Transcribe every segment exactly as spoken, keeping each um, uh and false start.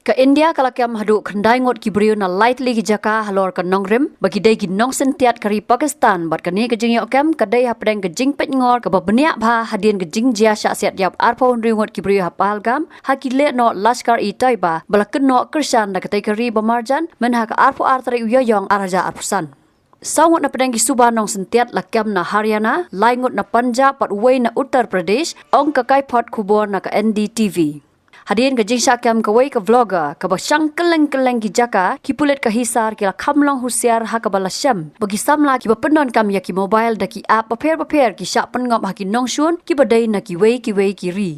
Ka India ka la kem haduh khyndai ngut ki briew na lai tylli ki jaka halor ka nongrim ba ki dei ki nongsyntiat ka ri Pakistan, bad kane ka jingïoh kem ka dei hapdeng ka jingpeit ngor kaba bniah bha hadien ka jingjia shah siat ïap arphew hynriew ngut ki briew ha Pahalgam ha ki lehnoh Lashkar-e-Taiba ba la kynnoh kyrshan da katei ka ri ba marjan mynha ka arphew ar tarik u Ïaïong ar hajar arphew san. Saw ngut na pdeng ki suba nongsyntiat la kem na Haryana, lai ngut na Punjab bad uwei na Uttar Pradesh, ong ka kaiphod khubor na ka N D T V. Hadien ka jingshah kem kawei ka vlogger kaba shang kylleng kylleng ki jaka, ki pulit ka Hisar ki la kham long husiar ha kaba la shem ba ki samla kiba pyndonkam ïa ki mobile da ki app bapher bapher ki shah pynngop ha ki nongshun kiba dei na kiwei kiwei ki ri.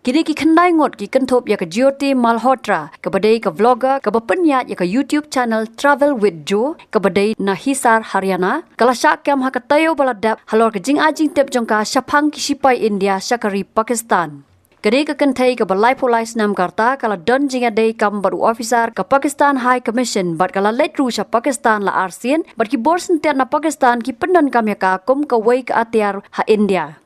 Kine ki khyndai ngut ki kynthup ïa ka Jyoti Malhotra kaba dei ka vlogger kaba pynïaid ïa ka YouTube channel Travel with Jo kaba dei na Hisar, Haryana, ka la shah kem ha ka taïew ba la dep halor ka jingai jingtip jong ka shaphang ki shipai India sha ka ri Pakistan. Kane ka kynthei kaba laiphew lai snem ka rta ka la don jingïadei kam bad u officer ka Pakistan High Commission bad ka la leit ruh sha Pakistan la arsien, bad ki bor syntiat na Pakistan ki pyndonkam ïa ka kum kawei ka atiar ha India.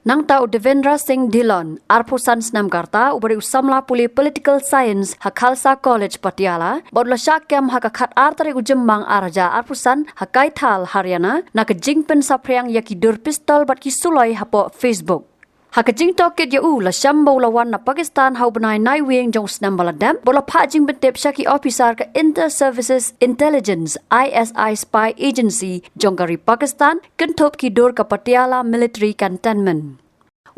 Nangta u Devendra Singh Dhillon, arphew san snem ka rta, uba dei u samla pule Political Science ha Khalsa College Patiala, bad u la shah kem ha ka khat ar tarik u Jymmang ar hajar arphew san ha Kaithal, Haryana, na ka jingpynsaphriang ïa ki dur pistol bad ki suloi hapoh Facebook. Ha ka jingtohkit ïa u, la shem ba u la wan na Pakistan ha u bnai Naiwieng jong u snem ba la dep, bad u la phah jingpyntip sha ki officer ka Inter Services Intelligence, I S I, spy agency jong ka ri Pakistan, kynthup ki dur ka Patiala Military Cantonment.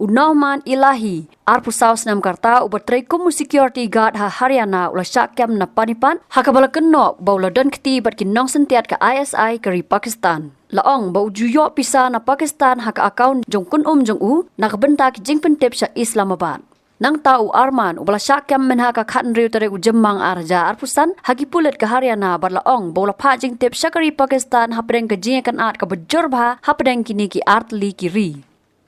U Nohman Elahi, arphew saw snem ka rta, uba trei kum u security guard ha Haryana, u la shah kem na Panipat ha kaba la kynnoh ba u la don kti bad ki nongsyntiat ka I S I ka ri Pakistan. La ong ba u ju ïoh pisa na Pakistan ha ka account jong kynum jong u na ka bynta ki jingpyntip sha Islamabad. Nangta u Arman, uba la shah kem mynha ka khathynriew tarik u Jymmang ar hajar arphew san ha ki pulit ka Haryana, bad la ong ba u la phah jingtip sha ka ri Pakistan hapdeng ka jingïakynad kaba jur bha hapdeng kine ki ar tylli ki ri.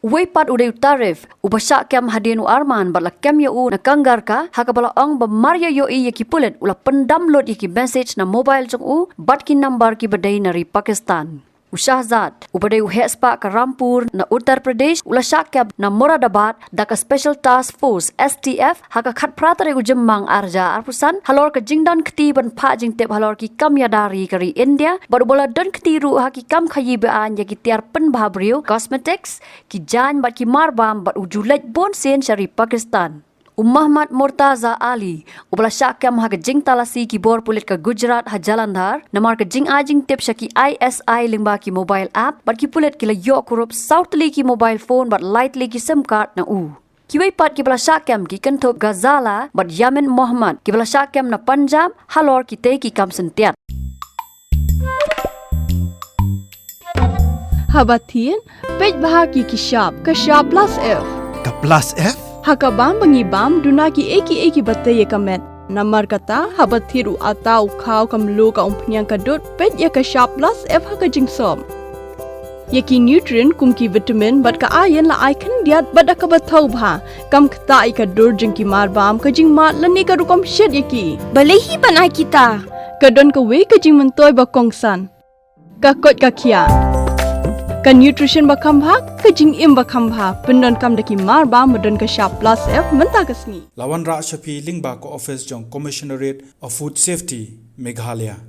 Uwei pat u dei u Tarif, uba shah kem hadien u Arman, bad la kem ïa u na Kangarka ha kaba la ong ba mar ïa ïohi ïa ki pulit u la pyndam lut ïa ki message na mobile jong u bad ki number kiba dei na ri Pakistan. U Shahzad, uba dei u heh spah ka Rampur na Uttar Pradesh, u la shah kem na Moradabad da ka Special Task Force, S T F, ha ka khatphra tarik u Jymmang ar hajar arphew san halor ka jingdon kti ban phah jingtip halor ki kam ïada ri ka ri India, bad uba la don kti ruh ha ki kam khaïi be-aiñ ïa ki tiar pynbha briew, cosmetics, ki jaiñ bad ki marbam, bad u ju leit bunsien sha ri Pakistan. U Mohammad Murtaza Ali, uba la shah kem ha ka jingtalasi ki bor pulit ka Gujarat ha Jalandhar namar ka jingai jingtip sha ki I S I lyngba ki mobile app, bad ki pulit ki la ïoh kurup saw tylli ki mobile phone bad lai tylli ki sim card na u. Kiwei pat kiba la shah kem ki kynthup Ghazala bad Yamin Mohammad, kiba la shah kem na Punjab halor kitei ki kam syntiat. Haba thied, peit bha ki ki shap, ka shap plus F. Ka plus F? Ha ka bam ba ngi bam, duna ki ei ki ei kiba tei ïa ka met. Namar kata, haba thied u atta, u khaw, ka mluh, ka umphniang, ka dud, peit ïa ka shap plus F ha ka jingsop. Ïa ki nutrient kum ki vitamin bad ka iron la ai khyndiat bad da kaba thaw bha. Kam ktah ïa ka dur jong ki marbam, ka jingmad lane ka rukom shet ïa ki. Balei hi ban ai kita? Ka don kawei ka jingmyntoi ba kongsan. Ka koit ka khiah. Ka nutrition ba kham bha, ka jingim ba kham bha. Pyndonkam da ki marbam ba don ka shap plus F mynta ka sngi. La wanrah sha phi lyngba ka office jong Commissionerate of Food Safety, Meghalaya.